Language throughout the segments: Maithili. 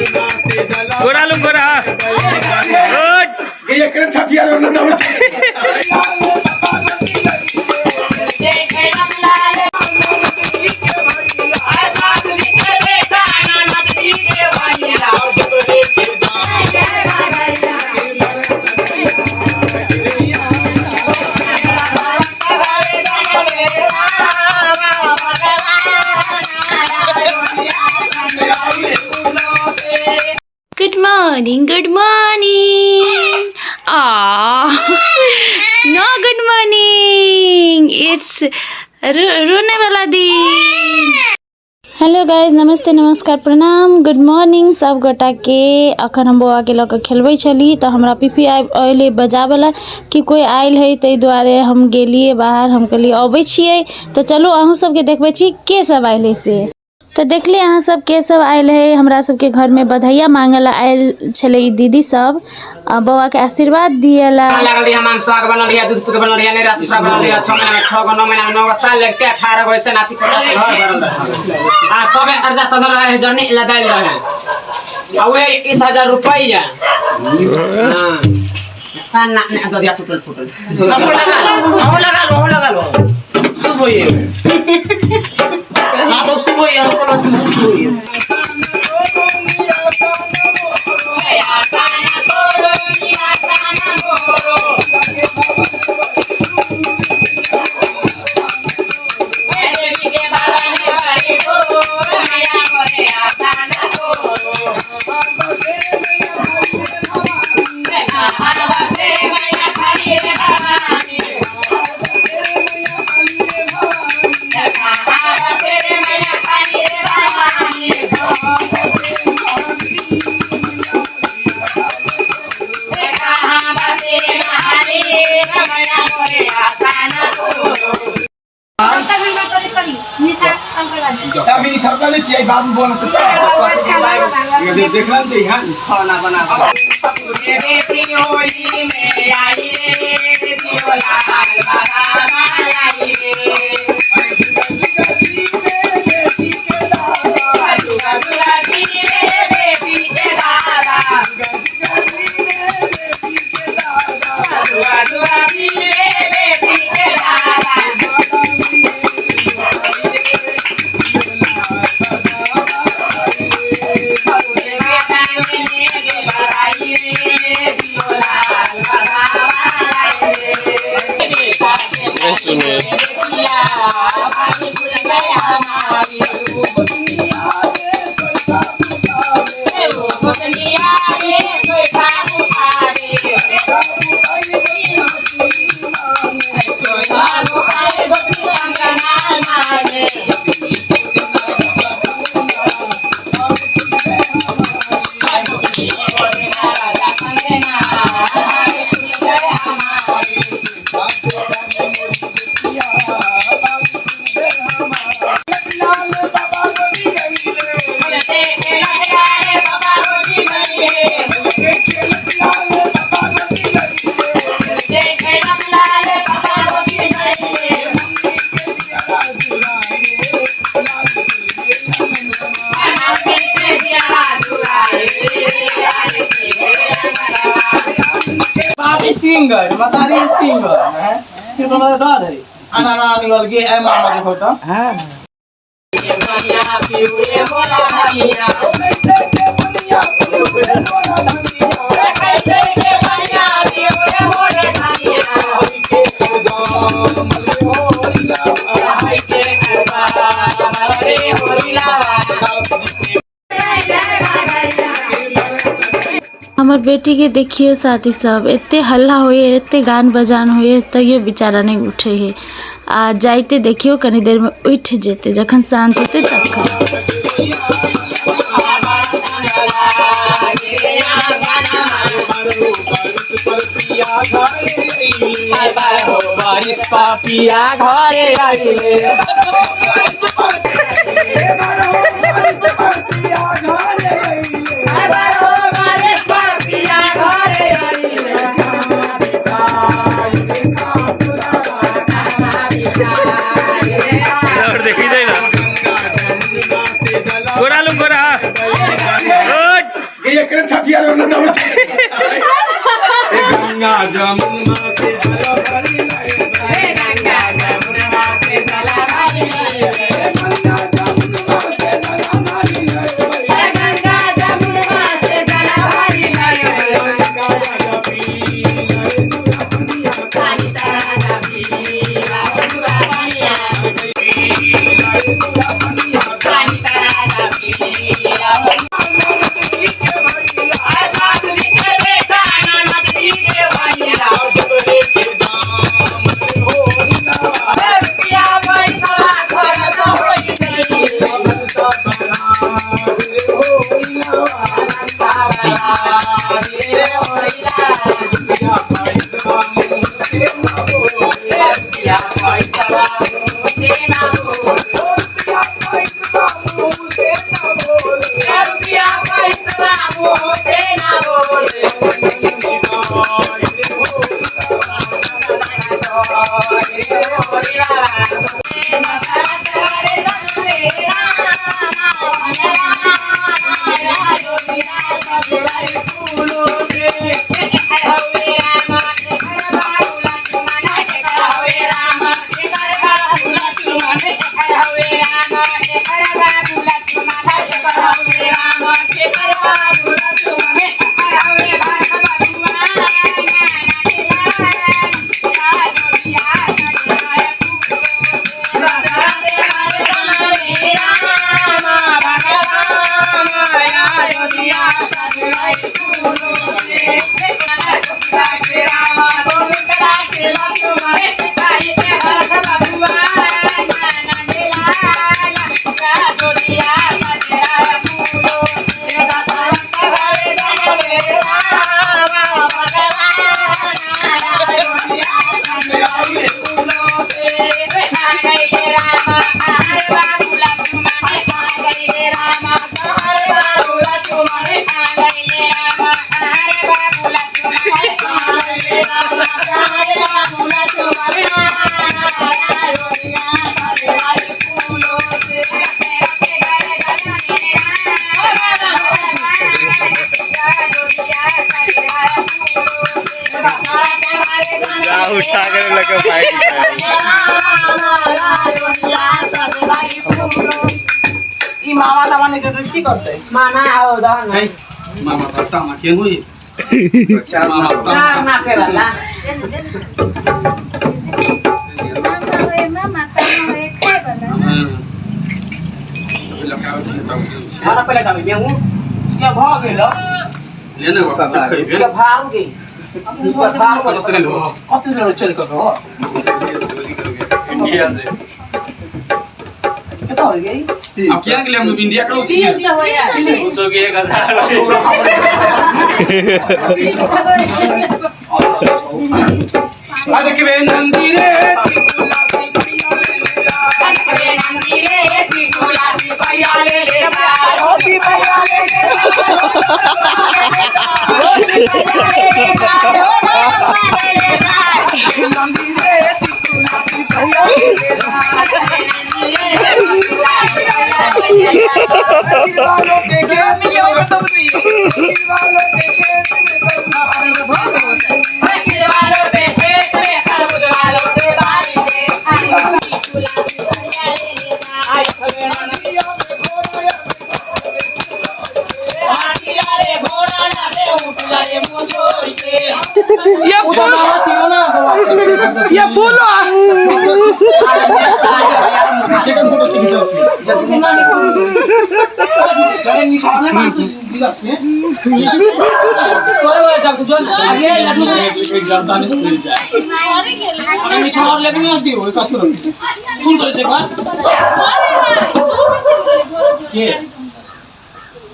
गोरा लू गोरा ये एकरे छठियार होना चाहबै छै। Good morning, good morning. Ah, no good morning. It's रोने वाला दिन। हेलो गाइज, नमस्ते, नमस्कार, प्रणाम, गुड मॉर्निंग सब गोटा के। अखन हम बौआ के लऽ कऽ खेलबै छली तऽ हमरा पीपी आबि अयलै बजाबऽ कि कोइ आयल है, ताहि दुआरे हम गेलियै बाहर। हम कहलियै अबै छियै तऽ चलू अहूँ सबके देखबै छी के सब आयल है से। तऽ देखली अहाँ सब के सब आयल है। हमरा सबके घरमे बधैया मांगऽ ला आयल छलै ई दीदी सब, आ बौआ के आशीर्वाद दिएला। लागल रहिया, मांग सुहाग बनल रहिया, दूध पुत बनल रहिया, नैरा ससुरा बनल रहिया, 6 महीना में 6 गो, 9 महीना में 9 गो, साल लगते 18 गो ऐसे नाती पोता से घर भरल रहे। आ सबे कर्जा सधल रहे, जरनी लदायल रहे। आ उहे 20,000 रुपैया। हाँ। कान ना ना ददिया टूटल टूटल। सबको लगा लो, अहूँ लगा लो, अहूँ लगा लो। शुभ होइए। हाँ तो शुभ होइए, हम सब शुभ होइए। चाबी छपले छियै, बाद में बनत। देखलन ते यहाँ खाना बना। बाबी सिंगर, मतारी सिंगर है, सिर्फ हमरा डर है। आना आना निकल के ए मामा देखो तो। हाँ। हमर बेटी के देखियो साथी सब, एते हल्ला होइए, एते गान बजान होइए, तैयो बेचारा नहीं उठे है। आ जाइते देखियो कनी देर में उठ जेते, जखन शांत होते तखन। पापिया घरे आइले। और देखी जाए ना। गोरा लू गोरा। एकरे छठियार में नचाबै छै। गंगा जमुना से जल भरी लाए, गंगा जमुना से जल भरी लाए, गंगा जमुना से जल भरी लाए, गंगा जमुना से जल भरी लाए, गंगा जपी लाए पूरा पनिया, पानी तारा जपी लाए पूरा पनिया, लाए पूरा पनिया, पानी तारा जपी लाए। उठा कर लगा भाई। ई मामा तामा नहीं देते की करते? माना आओ दान नहीं मामा पता मा केन होई चार मामा चार ना फेरला मामा तामा होए खाए वाला। सब लकाव दे तब खाना पहले खाबे गेहूं ये भ गेल ले ने सब खइबे ये भाव गे ऊपर भाव कत से लो कति लो चल कर हो इंडिया से कितना हो गई? अब क्या के लिए हम इंडिया का तीन सौ होया। 200 के 1000। आज के नंदी रे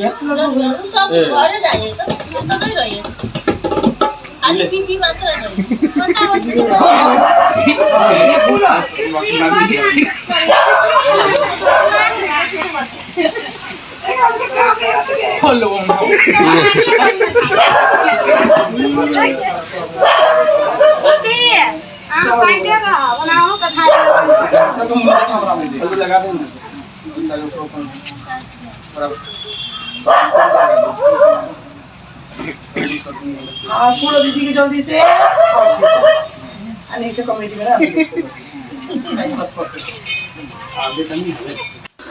ये फूल सब घरे जाइए त म त नै रहे अनि पिपी मात्र रहे पता हो हेलो लगा देना। हाँ पूरा दीदी के जल्दी से और से कमेटी में ना बस।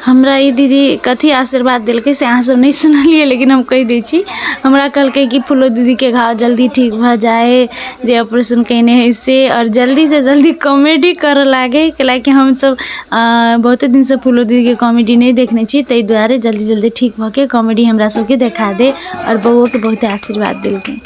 हमरा ई दीदी कथी आशीर्वाद देलकै से अहाँ सब नहि सुनलियै, लेकिन हम कहि दै छी। हमरा कहलकै कि फूलो दीदीके घाव जल्दी ठीक भऽ जाए जे ऑपरेशन कयने हइ से, आओर जल्दीसँ जल्दी कॉमेडी करऽ लागै, कैलाकि हमसब बहुते दिनसँ फूलो दीदीके कॉमेडी नहि देखने छी, ताहि दुआरे जल्दी जल्दी ठीक भऽ के कॉमेडी हमरा सबके देखा दे। आओर बौओके बहुते आशीर्वाद देलकै।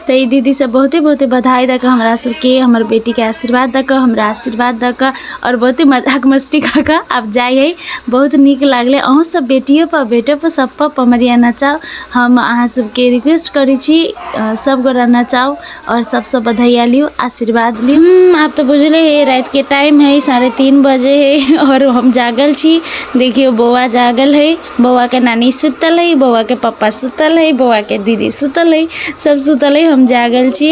तऽ ई दीदी सब बहुते बहुते बधाई दऽ कऽ हमरा सबके, हमर बेटीके आशीर्वाद दऽ कऽ, हमरा आशीर्वाद दऽ कऽ आओर बहुते मजाक मस्ती कऽ कऽ आब जाइ हइ। बहुत नीक लागलै। अहूँ सब बेटियो पर बेटो पर सब पर पमरिया नचाउ, हम अहाँ सबके रिक्वेस्ट करै छी, सब गोरा नचाउ आओर सबसँ बधैया लियौ, आशीर्वाद लियौ। आब तऽ बुझले हइ, रातिके टाइम हइ, 3:30 बजे हइ आओर हम जागल छी। देखियौ बौआ जागल हइ, बौआके नानी सुतल हइ, बौआके पप्पा सुतल हइ, बौआके दीदी सुतल हइ, सब सुतल हइ, हम जागल छी।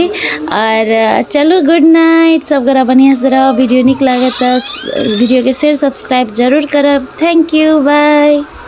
आओर चलू गुड नाइट, सब गोरा बढ़िआँसँ रहब। वीडियो नीक लागत तऽ वीडियोके शेयर सब्सक्राइब जरूर करब। Thank you, by.